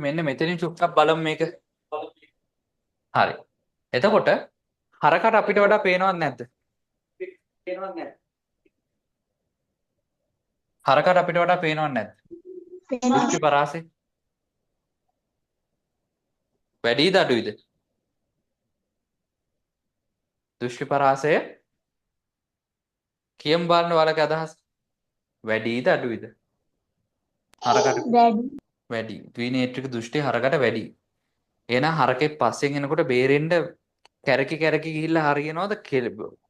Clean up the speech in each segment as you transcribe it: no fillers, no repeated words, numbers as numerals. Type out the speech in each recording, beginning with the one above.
මෙන්න මෙතනින් චුට්ටක් බලමු මේක. හරි. එතකොට හරකට අපිට වඩා පේනවද නැද්ද? පේනවද නැද්ද? හරකට අපිට වඩා පේනවද නැද්ද? දෘෂ්ටි පරාසය වැඩිද අඩුයිද? දෘෂ්ටි පරාසය කියමු බලන්න ඔයාලගේ අදහස. වැඩිද අඩුයිද? හරකට වැඩි. ද්විනේත්‍රික දෘෂ්ටි හරකට වැඩි. එහෙනම් හරකෙක් පස්සෙන් එනකොට බේරෙන්න කැරකි කැරකි ගිහිල්ලා හරියනවද?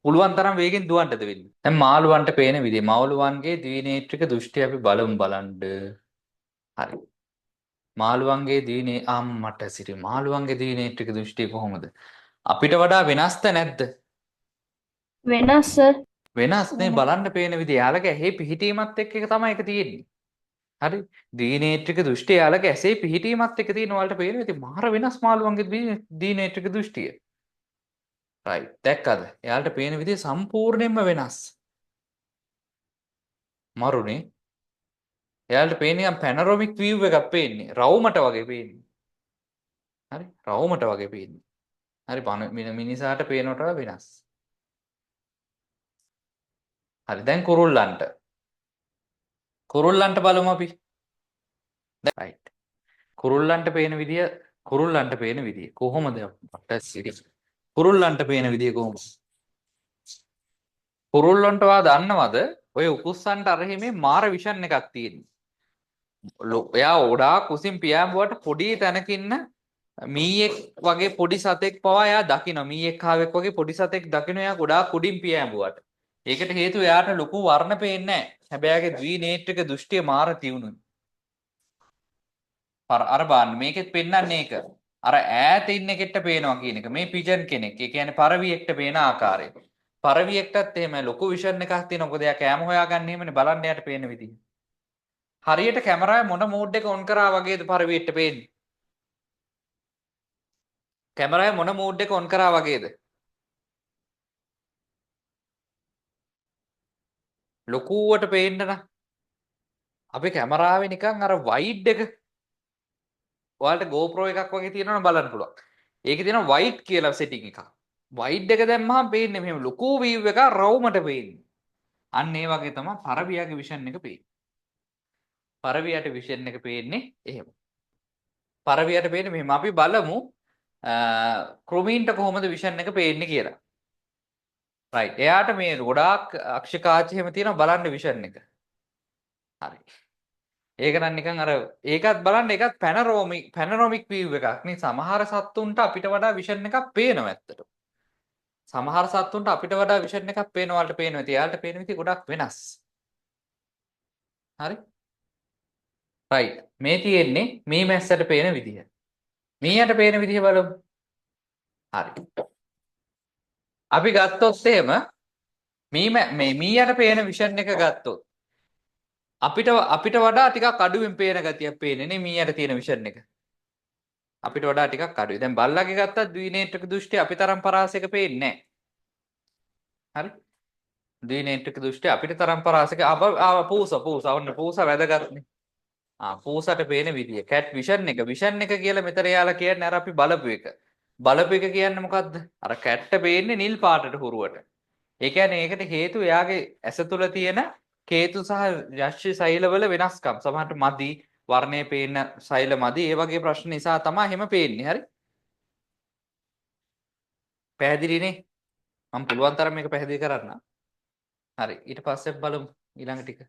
පුළුවන් තරම් වේගෙන් දුවන්නද වෙන්නේ? දැන් මාළුවන්ට පේන විදිය. මාළුවන්ගේ ද්විනේත්‍රික දෘෂ්ටි අපි බලමු බලන්න. හරි. මාළුවන්ගේ ද්විනේ අම්මට සිරි මාළුවන්ගේ ද්විනේත්‍රික දෘෂ්ටිය කොහොමද? අපිට වඩා වෙනස්ද නැද්ද? වෙනස් සර්. වෙනස් නේ බලන්න පේන විදිය. යාළගේ ඇහි පිහිටීමත් එක්ක එක තමයි ඒක තියෙන්නේ. හරි. ද්විනේත්‍රික දෘෂ්ටිය යාළගේ ඇසේ පිහිටීමත් එක්ක තියෙන ඔයාලට පේනවා. ඉතින් මාර වෙනස් මාළුවන්ගේ ද්විනේත්‍රික දෘෂ්ටිය. රයිට්. දැක්කද? එයාලට පේන විදිය සම්පූර්ණයෙන්ම වෙනස්. මරුනේ. එයාලට පේන්නේ නිකන් පැනරොමික් වීව් එකක් පේන්නේ. රවුමට වගේ පේන්නේ. හරි? රවුමට වගේ පේන්නේ. හරි මිනිසාට පේනවට වඩා වෙනස්. හරි දැන් කුරුල්ලන්ට. කුරුල්ලන්ට බලමු අපි. රයිට්. කුරුල්ලන්ට පේන විදිය කුරුල්ලන්ට පේන විදිය කොහොමද අපට සිරි? කුරුල්ලන්ට පේන විදිය කොහොමද? කුරුල්ලන්ට ඔයා දන්නවද ඔය උකුස්සන්ට අර හිමේ මාර විෂන් එකක් තියෙන්නේ. එයා ගොඩාක් උසින් පියාඹුවට පොඩි තැනක ඉන්න මීයෙක් වගේ පොඩි සතෙක් පවා එයා දකිනවා. මීයෙක් කාවෙක් වගේ පොඩි සතෙක් දකිනවා එයා ගොඩාක් උඩින් පියාඹුවට. ඒකට හේතුව එයාට ලොකු වර්ණ පේන්නේ නැහැ. හැබැයි එයාගේ ද්විනේත්‍රික දෘෂ්ටිය මාර තියුණුයි. අර බලන්න මේකෙත් පෙන්නන්නේ ඒක. අර ඈත ඉන්න කෙට්ට පේනවා කියන එක. මේ පිජන් කෙනෙක්. ඒ කියන්නේ පරවියෙක්ට පේන ආකාරය. පරවියෙක්ටත් එහෙම ලොකු විෂන් එකක් තියෙනවා. මොකද එයා කෑම හොයාගන්න එහෙමනේ බලන්න එයාට පේන විදිහ. හරියට කැමරාවේ මොන මෝඩ් එක ඔන් කරා වගේද පරවියෙක්ට පේන්නේ? කැමරාවේ මොන මෝඩ් එක ඔන් කරා වගේද? ලොකුවට පේන්න නම් අපි කැමරාවේ නිකන් අර වයිඩ් එක ඔයාලට GoPro එකක් වගේ තියෙනවා නම් බලන්න පුළුවන්. ඒකේ තියෙනවා වයිඩ් කියලා සෙටින් එකක්. වයිඩ් එක දැම්මහම පේන්නේ මෙහෙම ලොකු වීව් එකක් රවුමට පේන්නේ. අන්න ඒ වගේ තමයි පරවියාගේ විෂන් එක පේන්නේ. පරවියාට විෂන් එක පේන්නේ එහෙම. පරවියාට පේන්නේ මෙහෙම. අපි බලමු කෘමීන්ට කොහොමද විෂන් එක පේන්නේ කියලා. රයිට්. එයාට මේ ගොඩාක් අක්ෂිකාච එහෙම තියෙනවා බලන්න විෂන් එක. හරි. ඒක නම් නිකන් අර ඒකත් බලන්න ඒකත් පැනරොමික් වීව් එකක් නේ. සමහර සත්තුන්ට අපිට වඩා විෂන් එකක් පේනවා ඇත්තටම. සමහර සත්තුන්ට අපිට වඩා විෂන් එකක් පේනවා වලට පේනවා. ඉතින් එයාලට පේන විදිහ ගොඩක් වෙනස්. හරි? රයිට්. මේ තියෙන්නේ මී මැස්සට පේන විදිහ. මීයට පේන විදිහ බලමු. හරි. අපි ගත්තොත් එහෙම මේ මීයට පේන විෂන් එක ගත්තොත් අපිට වඩා ටිකක් අඩුවෙන් පේන ගතියක් පේන්නේ නේ මීයට තියෙන විෂන් එක. අපිට වඩා ටිකක් අඩුයි. දැන් බල්ලගේ ගත්තත් ද්විනේත්‍රික දෘෂ්ටි අපි තරම් පරාසයක පේන්නේ නැහැ. හරි? ද්විනේත්‍රික දෘෂ්ටි අපිට තරම් පරාසයක පූස ඔන්න පූස වැදගත්නේ. පූසට පේන විදිය. කැට් විෂන් එක විෂන් එක කියලා මෙතන යාලා කියන්නේ අර අපි බලපු එක. බලපු එක කියන්නේ මොකද්ද? අර කැට්ට පේන්නේ නිල් පාටට හුරුවට. ඒ කියන්නේ ඒකට හේතුව එයාගේ ඇස තුල තියෙන කේතු සහ යක්ෂ සෛලවල වෙනස්කම්. සමහරට මදි වර්ණයේ පේන සෛල මදි. ඒ වගේ ප්‍රශ්න නිසා තමයි එහෙම පේන්නේ. හරි? පැහැදිලිනේ? මම පුළුවන් තරම් මේක පැහැදිලි කරන්න. හරි. ඊට පස්සේ බලමු ඊළඟ ටික.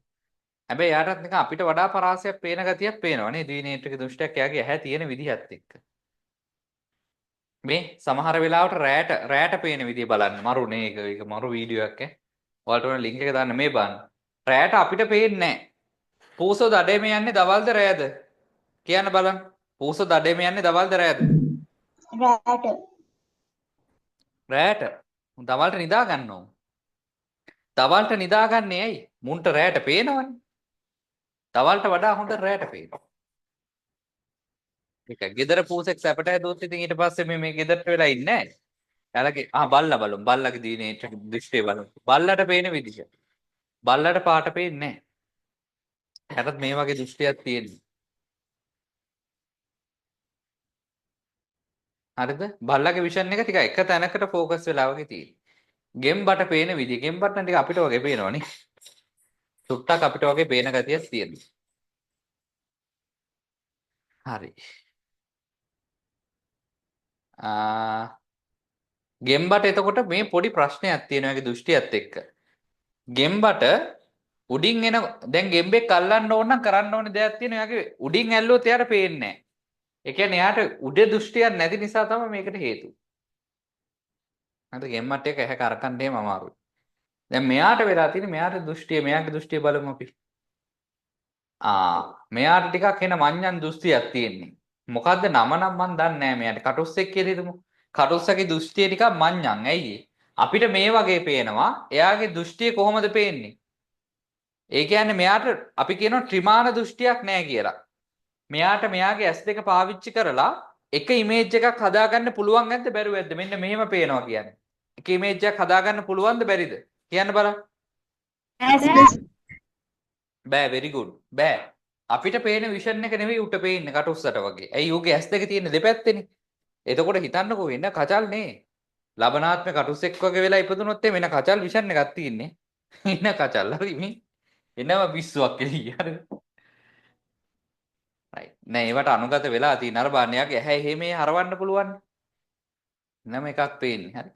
හැබැයි එයාටත් නිකන් අපිට වඩා පරාසයක් පේන ගතියක් පේනවා නේ. ද්විනේත්‍රික දෘෂ්ටියක් එයාගේ ඇහැ තියෙන විදිහත් එක්ක. මේ සමහර වෙලාවට රෑට පේන විදිය බලන්න. මරු නේ ඒක. ඒක මරු වීඩියෝ එකක් ඈ. ඔයාලට ඕන ලින්ක් එක දාන්න මේ බලන්න. රෑට අපිට පේන්නේ නැහැ. පූසෝ දඩේම යන්නේ දවල්ද රෑද? කියන්න බලන්න. පූසෝ දඩේම යන්නේ දවල්ද රෑද? රෑට. රෑට. දවල්ට නිදා ගන්න ඕන. දවල්ට නිදාගන්නේ ඇයි? මුන්ට රෑට පේනවනේ. දවල්ට වඩා හොඳ රෑට පේනවා. ඒක ගෙදර පූසෙක් සැපට හැදුවොත් ඉතින් ඊට පස්සේ මේ ගෙදරට වෙලා ඉන්නේ නැහැ. එයාලගේ බල්ලා බලමු. බල්ලගේ දිනේ දෘෂ්ටිය බලමු. බල්ලට පේන විදිහ. බල්ලට පාට පේන්නේ නැහැ. එයාටත් මේ වගේ දෘෂ්ටියක් තියෙනවා. හරිද? බල්ලගේ විෂන් එක ටික එක තැනකට ෆෝකස් වෙලා වගේ තියෙන්නේ. ගෙම්බට පේන විදිය. ගෙම්බට නම් ටික අපිට වගේ පේනවනේ. චුට්ටක් අපිට වගේ පේන ගතියක් තියෙනවා. හරි. ආ ගෙම්බට එතකොට මේ පොඩි ප්‍රශ්නයක් තියෙනවා ඒගේ දෘෂ්ටියත් එක්ක. ගෙම්බට උඩින් එන දැන් ගෙම්බෙක් අල්ලන්න ඕන නම් කරන්න ඕන දෙයක් තියෙනවා. එයාගේ උඩින් ඇල්ලුවොත් එයාට පේන්නේ නැහැ. ඒ කියන්නේ එයාට උඩ දෘෂ්ටියක් නැති නිසා තමයි මේකට හේතුව. හරිද? ගෙම්බට එක ඇහැ කරකන්න එහෙම අමාරුයි. දැන් මෙයාට වෙලා තියෙන්නේ මෙයාට දෘෂ්ටිය මෙයාගේ දෘෂ්ටිය බලමු අපි. ආ මෙයාට ටිකක් එන මඤ්ඤන් දෘෂ්ටියක් තියෙන්නේ. මොකද්ද නම නම් මන් දන්නේ නෑ මෙයාට. කටුස්සෙක් කියලා හිතමු. කටුස්සගේ දෘෂ්ටිය ටිකක් මඤ්ඤන්. ඇයි ඒ? අපිට මේ වගේ පේනවා. එයාගේ දෘෂ්ටිය කොහොමද පේන්නේ? ඒ කියන්නේ මෙයාට අපි කියනවා ත්‍රිමාන දෘෂ්ටියක් නෑ කියලා. මෙයාට මෙයාගේ ඇස් දෙක පාවිච්චි කරලා එක ඉමේජ් එකක් හදාගන්න පුළුවන් නැද්ද බැරුව ඇද්ද? මෙන්න මෙහෙම පේනවා කියන්නේ. එක ඉමේජ් එකක් හදාගන්න පුළුවන්ද බැරිද? කියන්න බලන්න. බෑ, වෙරි ගුඩ්. බෑ. අපිට පේන විෂන් එක නෙවෙයි උට පේන්නේ කටුස්සට වගේ. ඇයි ඌගේ ඇස් දෙක තියෙන දෙපැත්තේනේ. එතකොට හිතන්නකෝ වෙන කචල් නේ. ලබනාත්ම කටුස්සෙක් වගේ වෙලා ඉපදුනොත් එimhe වෙන කචල් විෂන් එකක් තියෙන්නේ. එන කචල් හරි මේ එනම පිස්සුවක් එළිය හරිද? රයිට්. නෑ ඒවට අනුගත වෙලා තියෙන අර බලන්න එයාගේ ඇහැ එහෙම හරවන්න පුළුවන්. නම එකක් පේන්නේ. හරි.